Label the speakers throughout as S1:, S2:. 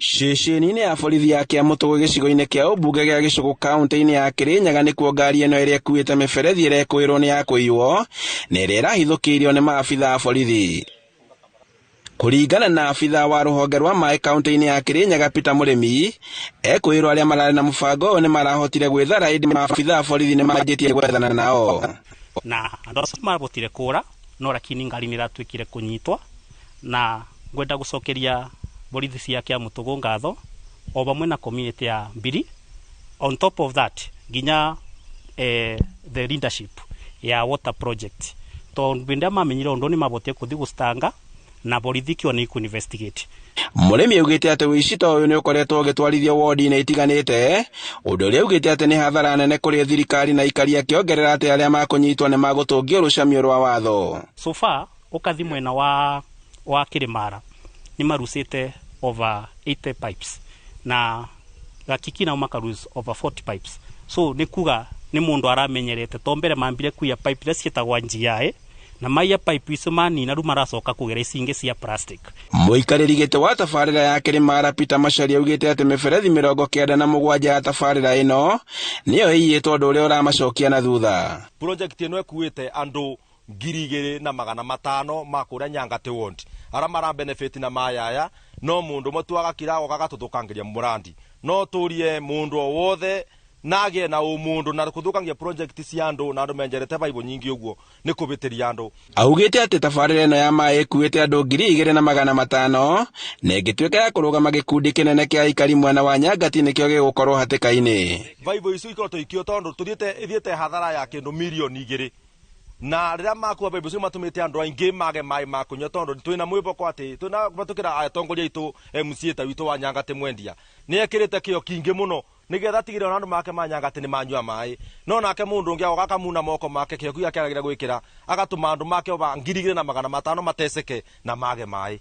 S1: Ceceni-inĩ ya borithi ya Kĩamũtũgũ gĩcigo-inĩ kĩa ũmbunge gĩa Gĩcũgũ kaunti-inĩ ya Kĩrĩnyaga nĩkuo ngari ĩno ĩrĩa ĩkuĩte mĩberethi ĩrekũĩrwo nĩ ya kũiywo na ĩrĩa ĩrahithũkĩirio nĩ maabitha a borithi. Kũringana na abitha wa rũhonge rwa maĩ kaunti-inĩ ya Kĩrĩnyaga Peter Mũrĩmi, ekũĩrwo arĩa mararĩ na mũbango ũyũ nĩ marahotire gwĩthara ĩndĩ maabitha a borithi nĩ manjĩtie gwethana nao.
S2: Na andũ acio marahotire kũra no lakini ngari nĩ ĩratuĩkire kũnyitwo na ngwenda gũcokeria borithi cia Kĩamũtũgũ ngatho o vamwe na community ya Mbiri. On top of that nginya the leadership ya water project, tondũ hĩndĩ ĩrĩa mamenyire ũndũ nĩ mabotire kũthiĩ gũcitanga na borithi kĩo nĩ ikũ investigate.
S1: Mũrĩmi augĩte atĩ ũici ta ũyũ nĩ ũkoretwo ũgĩtwarithio wodi-inĩ itiganĩte, ũndũ ũrĩa augĩte atĩ nĩ hathara nene kũrĩ thirikari na aikari, akĩongerera atĩ arĩa makũnyitwo nĩ magũtũngio rũcamio rwa watho.
S2: So far ũkathi mwena wa Kĩrĩmara nĩ marucĩte over 80 pipes na Gakiki nao makaruse over 40 pipes, so nĩ kuga nĩ mũndũ aramenyerete to mbere mambire kuiya pipe iria ciĩtagwo GI na maiya pipe icio manina, rĩu maracoka kũgera ici ingĩ cia plastic.
S1: Mũikarĩri gĩtĩ wa tabarĩra ya Kĩrĩmara Peter Macharia augĩte atĩ mĩberethi 97 ya tabarĩra ĩno nĩyo ĩiyĩtwo, ũndũ ũrĩa ũramacokia na thutha.
S3: Project ĩno ĩkuĩte andũ 2500 ma kũrĩa Nyangati ward arĩa mara benefit na mayaya, no mũndũ ũmwe tu agakira agoka agatũthũkangĩria mũrandi. No tũrie mũndũ o wothe na agĩe na ũmũndũ na kũthũkangia project cia andũ na andũ menjerete baibũ nyingĩ ũguo nĩ kũbĩtĩria andũ.
S1: Augĩte atĩ tabarĩra ĩno ya maĩ ĩkuĩte andũ 2500 na ĩngĩtuĩka ya kũrũgama, gĩkundi kĩnene kĩa aikari mwena wa Nyangati nĩkĩo gĩgũkorwo hatĩka-inĩ.
S3: Baibũ icio ikoretwo ikio tondũ tũthiĩte ithiĩte hathara ya kĩndũ mirioni 2, na rĩrĩa makua baibũ icio matũmĩte andũ aingĩ mage maĩ ma kũnyua, tondũ twĩna mwĩboko atĩ twĩna kũhetũkĩra atongoria aitũ. MCA ta witũ wa Nyangati Mwendia nĩ ekĩrĩte kĩo kingĩ mũno nĩgetha atigĩrĩre ona andũ make ma Nyangati nĩ manyua maĩ, no nake mũndũ ũngĩ agoka akamuna moko make kĩo kĩu akĩagĩra gwĩkĩra agatũma andũ make ova 2500 mateseke na mage maĩ.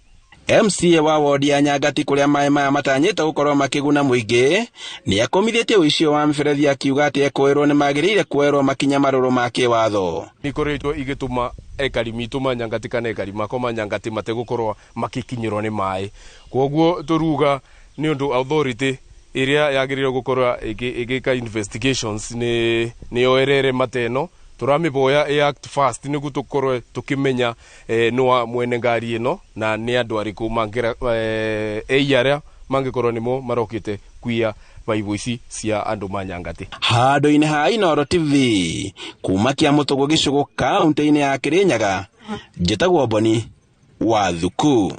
S1: MCA wa wodi ya Nyangati kũrĩa maĩ maya matanyĩte gũkorwo makĩguna mũingĩ nĩ akomithĩtie ũici wa mĩberethi, akiuga atĩ ekũĩrwo nĩ magĩrĩire kuoerwo makinya marũrũ ma kĩwatho.
S4: Ikoretwo igĩtũma ekari mitũ ma Nyangati kana ekari makwa ma Nyangati mategũkorwo makĩkinyĩrwo nĩ maĩ. Koguo tũruga nĩ ũndũ authority ĩrĩa yagĩrĩirwo gũkorwo ĩgĩka investigations nĩ yoerere mateno, tũramĩboya ĩ act fast nĩguo tũkorwe tũkĩmenya nĩwa mwene ngari ĩno na nĩ andũ arĩkũ mangĩra ei arĩa mangĩkorwo nĩmo marokĩte kuiya baibũ ici cia andũ ma Nyangati.
S1: Handũ-inĩ ha Inooro TV kuma Kĩamũtũgũ Gĩcũgũ kaunti-inĩ ya Kĩrĩnyaga, njĩtagwo Boni wa Thuku.